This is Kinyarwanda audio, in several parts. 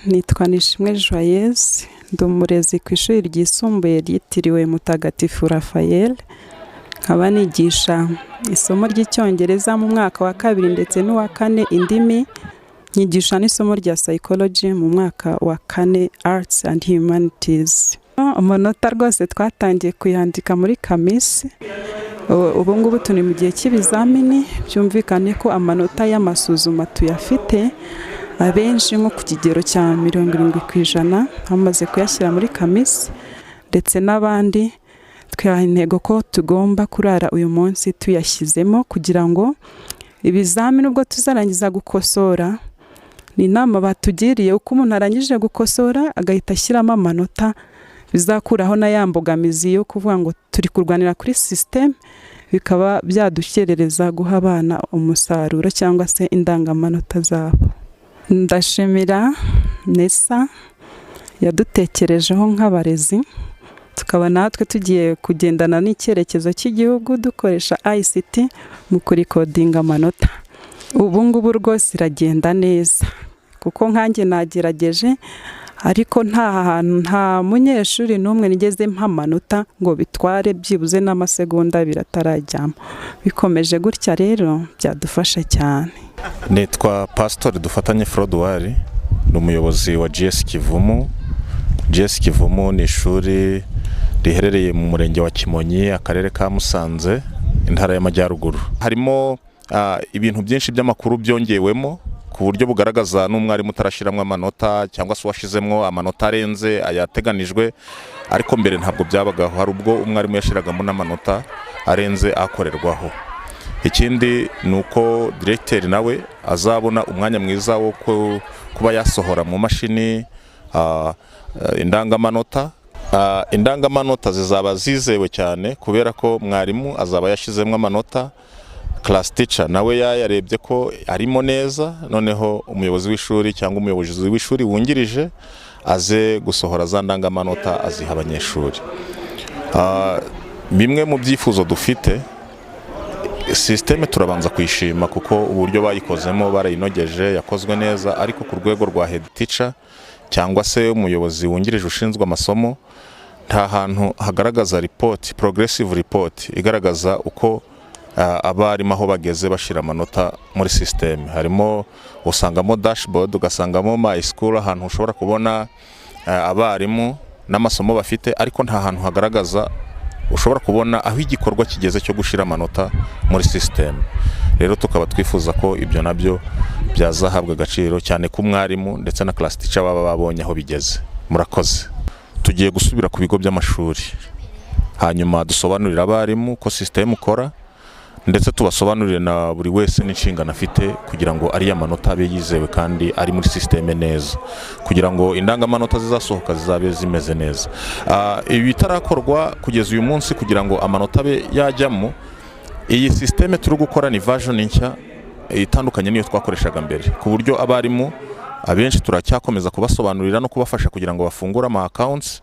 Nitwa Nishimwe Joyeuse, ndi umurezi ku ishuri ryisumbuye ryitiriwe Mutagatifu Raphael, nkaba nigisha isomo ry'Icyongereza mu mwaka wa kabiri ndetse n'uwa kane indimi, nyigisha n'isomo rya psychology mu mwaka wa kane Arts and Humanities. Amanota rwose twatangiye kuyandika muri CAMIS. Ubu ngubu turi mu gihe cy'ibizamini, byumvikane ko amanota y'amasuzuma tuyafite, abenshi nko ku kigero cya 70% bamaze kuyashyira muri CAMIS, ndetse n'abandi twihaye intego ko tugomba kurara uyu munsi tuyashyizemo kugira ngo ibizamini ubwo tuzarangiza gukosora. Ni inama batugiriye, uko umuntu arangije gukosora agahita ashyiramo amanota, bizakuraho na ya mbogamizi yo kuvuga ngo turi kurwanira kuri sisiteme, bikaba byadukerereza guha abana umusaruro cyangwa se indangamanota zabo. Ndashimira NESA yadutekerejeho nk'abarezi, tukaba natwe tugiye kugendana n'icyerekezo cy'igihugu dukoresha ICT mu kurikodinga amanota. Ubu ngubu rwose iragenda neza, kuko nkanjye nagerageje, ariko nta hantu, nta munyeshuri n'umwe nigeze mpa amanota ngo bitware byibuze n'amasegonda 2 atarajyamo. Bikomeje gutya rero byadufasha cyane. Nitwa Pasitori Dufatanye Froduwari, ni umuyobozi wa GS Kivumu. GS Kivumu ni ishuri riherereye mu murenge wa Kimonyi, akarere ka Musanze, intara y'Amajyaruguru. Harimo ibintu byinshi by'amakuru byongewemo ku buryo bugaragaza n'umwarimu utarashyiramo amanota cyangwa se uwashyizemo amanota arenze ayateganijwe, ariko mbere ntabwo byabagaho. Hari ubwo umwarimu yashyiragamo n'amanota arenze akorerwaho. Ikindi ni uko diregiteri nawe azabona umwanya mwiza wo kuba yasohora mu mashini indangamanota. Indangamanota zizaba zizewe cyane kubera ko mwarimu azaba yashyizemo amanota, class teacher nawe yayarebye ko arimo neza, noneho umuyobozi w'ishuri cyangwa umuyobozi w'ishuri wungirije aze gusohora za ndangamanota aziha abanyeshuri. Bimwe mu byifuzo dufite, sisiteme turabanza kuyishima kuko uburyo bayikozemo barayinogeje, yakozwe neza, ariko ku rwego rwa head teacher cyangwa se umuyobozi wungirije ushinzwe amasomo, nta hantu hagaragaza report, progressive report igaragaza uko abarimu aho bageze bashyira amanota muri sisiteme. Harimo, usangamo dashboard, ugasangamo my school, ahantu ushobora kubona abarimu n'amasomo bafite, ariko nta hantu hagaragaza ushobora kubona aho igikorwa kigeze cyo gushyira amanota muri sisiteme. Rero tukaba twifuza ko ibyo nabyo byazahabwa agaciro cyane ko umwarimu ndetse na class teacher baba babonye aho bigeze. Murakoze. Tugiye gusubira ku bigo by'amashuri, hanyuma dusobanurire abarimu ko sisiteme ukora, ndetse tubasobanurire na buri wese n'inshingano afite kugira ngo ariya manota abe yizewe kandi ari muri sisiteme neza, kugira ngo indangamanota zizasohoka zizabe zimeze neza. Ibi bitarakorwa kugeza uyu munsi kugira ngo amanota abe yajyamo, iyi sisiteme turi gukora ni version nshya itandukanye n'iyo twakoreshaga mbere, ku buryo abarimu abenshi turacyakomeza kubasobanurira no kubafasha kugira ngo bafungure ama accounts.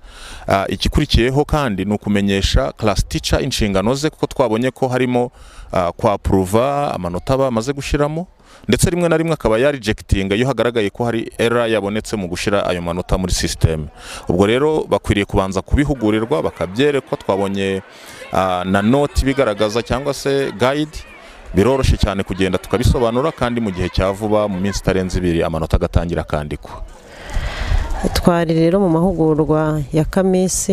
Igikurikiyeho kandi ni ukumenyesha class teacher inshingano ze, kuko twabonye ko harimo kwa approva amanota bamaze gushyiramo, ndetse rimwe na rimwe akaba yarejectinga iyo hagaragaye ko hari error yabonetse mu gushyira ayo manota muri system. Ubwo rero bakwiriye kubanza kubihugurirwa, bakabyerekwa. Twabonye na note ibigaragaza cyangwa se guide. Biroroshye cyane kugenda tukabisobanura, kandi mu gihe cya vuba, mu minsi itarenze 2, amanota agatangira akandikwa. Twari rero mu mahugurwa ya CAMIS,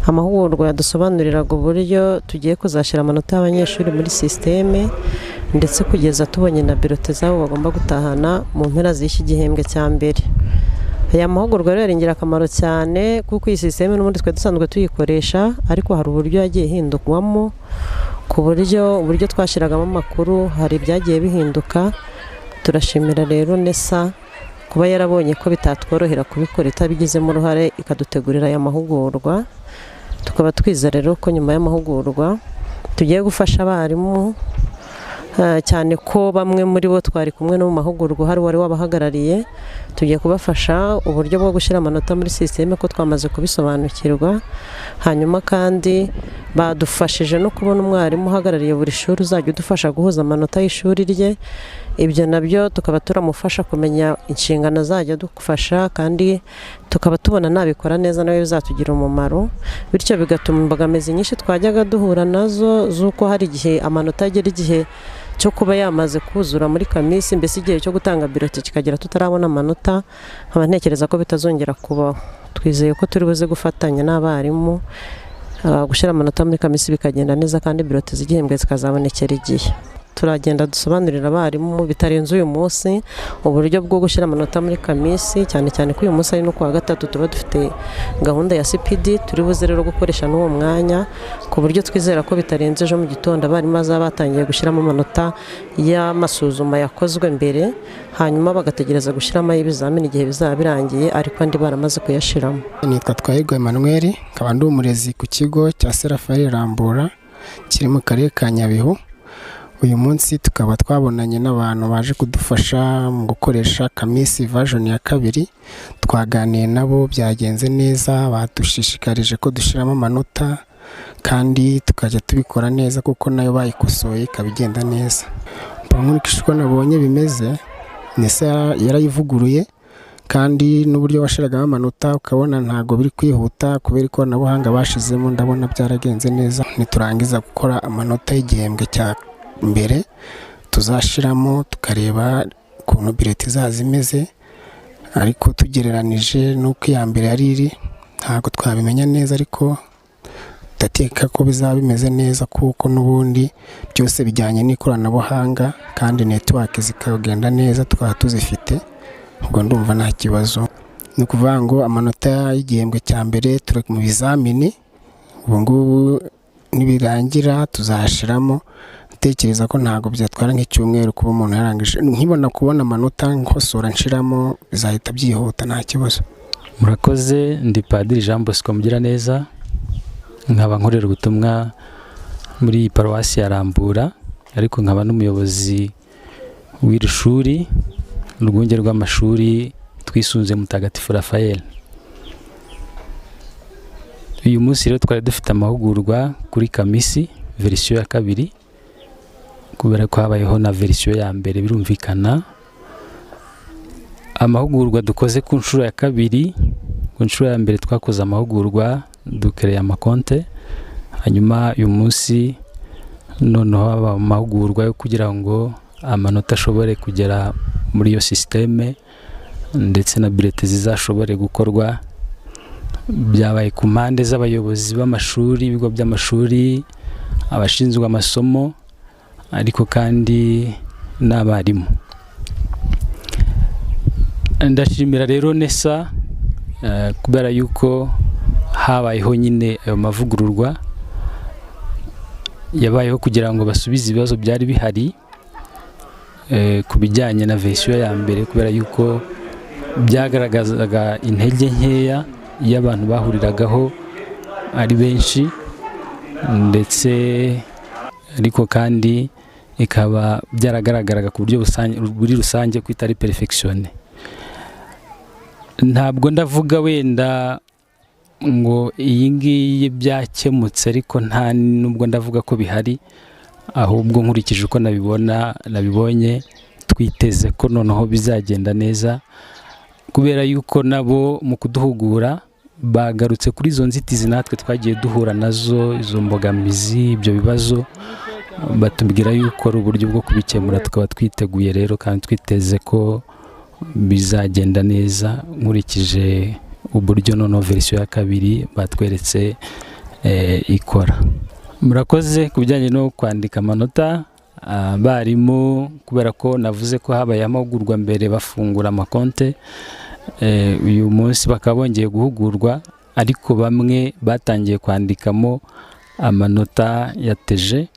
amahugurwa yadusobanuriraga uburyo tugiye kuzashyira amanota y'abanyeshuri muri sisiteme, ndetse kugeza tubonye na bulletin zabo bagomba gutahana mu mpera z'iki gihembwe cya mbere. Aya mahugurwa rero yari ingirakamaro cyane, kuko iyi sisiteme n'ubundi twari dusanzwe tuyikoresha, ariko hari uburyo yagiye ihindurwamo, ku buryo uburyo twashyiragamo amakuru hari ibyagiye bihinduka. Turashimira rero NESA kuba yarabonye ko bitatworohera kubikora itabigizemo uruhare, ikadutegurira aya mahugurwa. Tukaba twizera rero ko nyuma y'amahugurwa tugiye gufasha abarimu. Cyane ko bamwe muri bo twari kumwe no mu mahugurwa, hari uwari wabahagarariye. Tugiye kubafasha uburyo bwo gushyira amanota muri sisiteme, ko twamaze kubisobanukirwa. Hanyuma kandi badufashije no kubona umwarimu uhagarariye buri shuri uzajya udufasha guhuza amanota y'ishuri rye. Ibyo nabyo tukaba turamufasha kumenya inshingano azajya adufasha, kandi tukaba tubona nabikora neza nawe bizatugira umumaro. Bityo bigatuma imbogamizi nyinshi twajyaga duhura nazo z'uko hari igihe amanota agera igihe cyo kuba yamaze kuzura muri CAMIS, mbese igihe cyo gutanga bulletin kikagera tutarabona amanota, nkaba ntekereza ko bitazongera kubaho. Twizeye ko turi buze gufatanya n'abarimu gushyira amanota muri CAMIS bikagenda neza, kandi bulletin z'igihembwe zikazabonekera igihe. Turagenda dusobanurira abarimu bitarenze uyu munsi uburyo bwo gushyira amanota muri CAMIS, cyane cyane ko uyu munsi ari no kuwa gatatu tuba dufite gahunda ya CPD. Turi buze rero gukoresha n'uwo mwanya, ku buryo twizera ko bitarenze ejo mu gitondo abarimu bazaba batangiye gushyiramo amanota y'amasuzuma yakozwe mbere, hanyuma bagategereza gushyiramo ay'ibizamini igihe bizaba birangiye, ariko andi baramaze kuyashiramo. Nitwa Twahirwa Emmanuel, nkaba ndi umurezi ku kigo cya Serafari Rambura kiri mu karere ka Nyabihu. Uyu munsi tukaba twabonanye n'abantu baje kudufasha mu gukoresha CAMIS version ya kabiri. Twaganiye nabo, byagenze neza, badushishikarije ko dushyiramo amanota kandi tukajya tubikora neza, kuko nayo bayikosoye ikaba igenda neza. Nkurikije uko nabonye bimeze, NESA yarayivuguruye, kandi n'uburyo washyiragamo amanota ukabona ntabwo biri kwihuta kubera ikoranabuhanga bashizemo, ndabona byaragenze neza. Niturangiza gukora amanota y'igihembwe cya mbere, tuzashiramo tukareba ukuntu bulletin izaza imeze, ariko tugereranije n'uko iya mbere yari iri ntabwo twabimenya neza, ariko ndakeka ko bizaba bimeze neza, kuko n'ubundi byose bijyanye n'ikoranabuhanga kandi network zikagenda neza tukaba tuzifite, ubwo ndumva nta kibazo. Ni ukuvuga ngo amanota y'igihembwe cya mbere turi mu bizamini ubu ngubu, nibirangira tuzayashyiramo. Ndatekereza ko ntabwo byatwara nk'icyumweru kuba umuntu yarangije. Nkibona kubona amanota nkosora nshiramo, bizahita byihuta, nta kibazo. Murakoze. Ndi Padiri Jean Bosco Mugiraneza, nkaba nkorera ubutumwa muri paruwasi ya Rambura, ariko nkaba n'umuyobozi w'iri shuri, urwunge rw'amashuri Twisunze Mutagatifu Raphael. Uyu munsi rero twari dufite amahugurwa kuri CAMIS version ya kabiri, kubera ko habayeho na version ya mbere birumvikana. Amahugurwa dukoze ku nshuro ya kabiri. Ku nshuro ya mbere twakoze amahugurwa dukereye amakonte, hanyuma uyu munsi noneho haba amahugurwa yo kugira ngo amanota ashobore kugera muri iyo sisiteme ndetse na bulletin zizashobore gukorwa. Byabaye ku mpande z'abayobozi b'amashuri, ibigo by'amashuri, abashinzwe amasomo, ariko kandi n'abarimu. Ndashimira rero NESA kubera yuko habayeho nyine ayo mavugururwa yabayeho kugira ngo basubize ibibazo byari bihari ku bijyanye na version ya mbere, kubera yuko byagaragazaga intege nkeya iyo abantu bahuriragaho ari benshi, ndetse ariko kandi ikaba byaragaragaraga ku buryo muri rusange ko itari perfectionné. Ntabwo ndavuga wenda ngo iyi ngiyi byakemutse, ariko nta nubwo ndavuga ko bihari. Ahubwo nkurikije uko nabibona, nabibonye, twiteze ko noneho bizagenda neza, kubera yuko nabo mu kuduhugura bagarutse kuri izo nzitizi natwe twagiye duhura nazo, izo mbogamizi, ibyo bibazo, batubwira yuko ari uburyo bwo kubikemura. Tukaba twiteguye rero kandi twiteze ko bizagenda neza, nkurikije uburyo noneho version ya kabiri batweretse ikora. Murakoze. Ku bijyanye no kwandika amanota, abarimu, kubera ko navuze ko habaye amahugurwa mbere bafungura amakonte, uyu munsi bakaba bongeye guhugurwa, ariko bamwe batangiye kwandikamo amanota ya TG,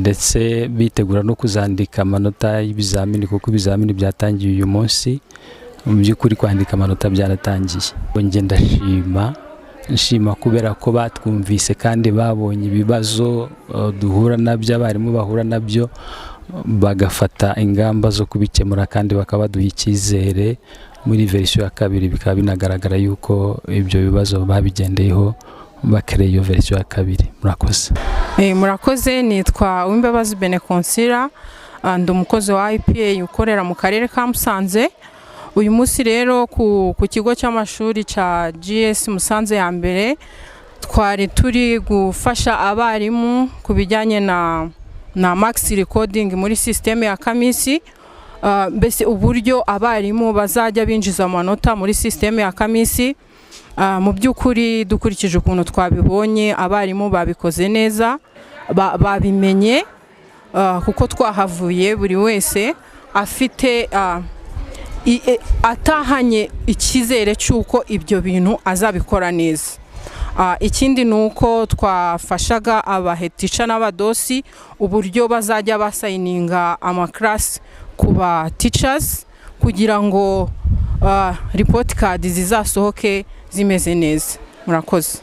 ndetse bitegura no kuzandika amanota y'ibizamini, kuko ibizamini byatangiye uyu munsi. Mu by'ukuri kwandika amanota byaratangiye. Njye ndashima. Nshima kubera ko batwumvise kandi babonye ibibazo duhura nabyo, abarimu bahura nabyo, bagafata ingamba zo kubikemura kandi bakaba baduha icyizere muri verisiyo ya kabiri. Bikaba binagaragara yuko ibyo bibazo babigendeyeho bakereye iyo verisiyo ya kabiri. Murakoze. Murakoze, nitwa Uwimbabazi Beneconsira, ndi umukozi wa IPA ukorera mu karere ka Musanze. Uyu munsi rero ku kigo cy'amashuri cya GS Musanze ya mbere twari turi gufasha abarimu ku bijyanye na marks recording muri sisiteme ya CAMIS. Mbese uburyo abarimu bazajya binjiza amanota muri sisiteme ya CAMIS. Mu by'ukuri, dukurikije ukuntu twabibonye, abarimu babikoze neza, babimenye, kuko twahavuye buri wese afite atahanye icyizere cy'uko ibyo bintu azabikora neza. Ikindi ni uko twafashaga aba head teacher n'aba DOS uburyo bazajya basayininga amakarasi ku ba teachers kugira ngo report card zizasohoke zimeze neza. Murakoze.